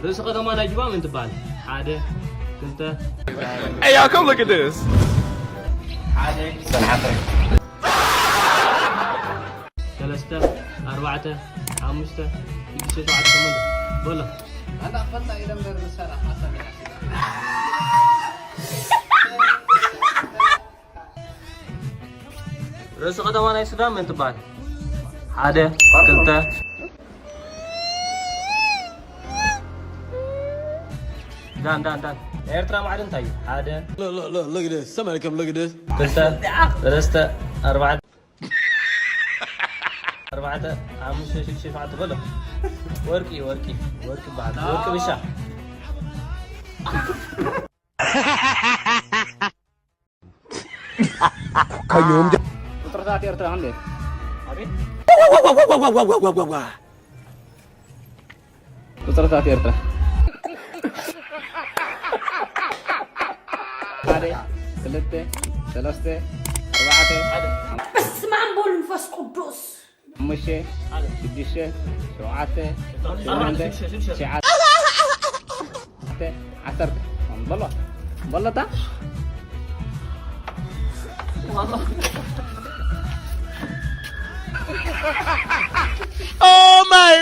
ርእሲ ከተማ ናይ ጁባ መን ትበሃል? ሓደ፣ ክልተ፣ Hey, y'all, come look at this. ሓደ፣ ሰንዓፈ፣ ሰለስተ፣ ኣርባዕተ፣ ሓሙሽተ፣ ሽዱሽተ፣ ሸውዓተ፣ ሸሞንተ። በሎ። ኣንታ ክፈልጣ ኢለ እምበር ንሳ ደኣ ሓሳብ እያ። ርእሲ ከተማ ናይ ሱዳን መን ትበሃል? ሓደ፣ ክልተ፣ ዳን ዳን ዳን። ናይ ኤርትራ ማዕድን እንታይ እዩ? ሓደ፣ Look, look, look, look at this. Somebody come look at this. ክልተ፣ ሰለስተ፣ ኣርባዕተ፣ ኣርባዕተ፣ ሓሙሽተ፣ ሽዱሽተ፣ ሸውዓተ። በሎ። ወርቂ፣ ወርቂ፣ ወርቂ ይበሃል። ወርቂ ብሻ። ቁፅርታት ኤርትራ ክንደይ? ኣቤት። ቁፅርታት ኤርትራ ሓደ፣ ክልተ፣ ሰለስተ፣ ኣርባዕተ፣ በስመ ኣብ ወወልድ ወመንፈስ ቅዱስ። ሓሙሽተ፣ ሽዱሽተ፣ ሸውዓተ፣ ሸሞንተ፣ ትሽዓተ፣ ዓሰርተ። በሎ፣ በሎታ። Oh my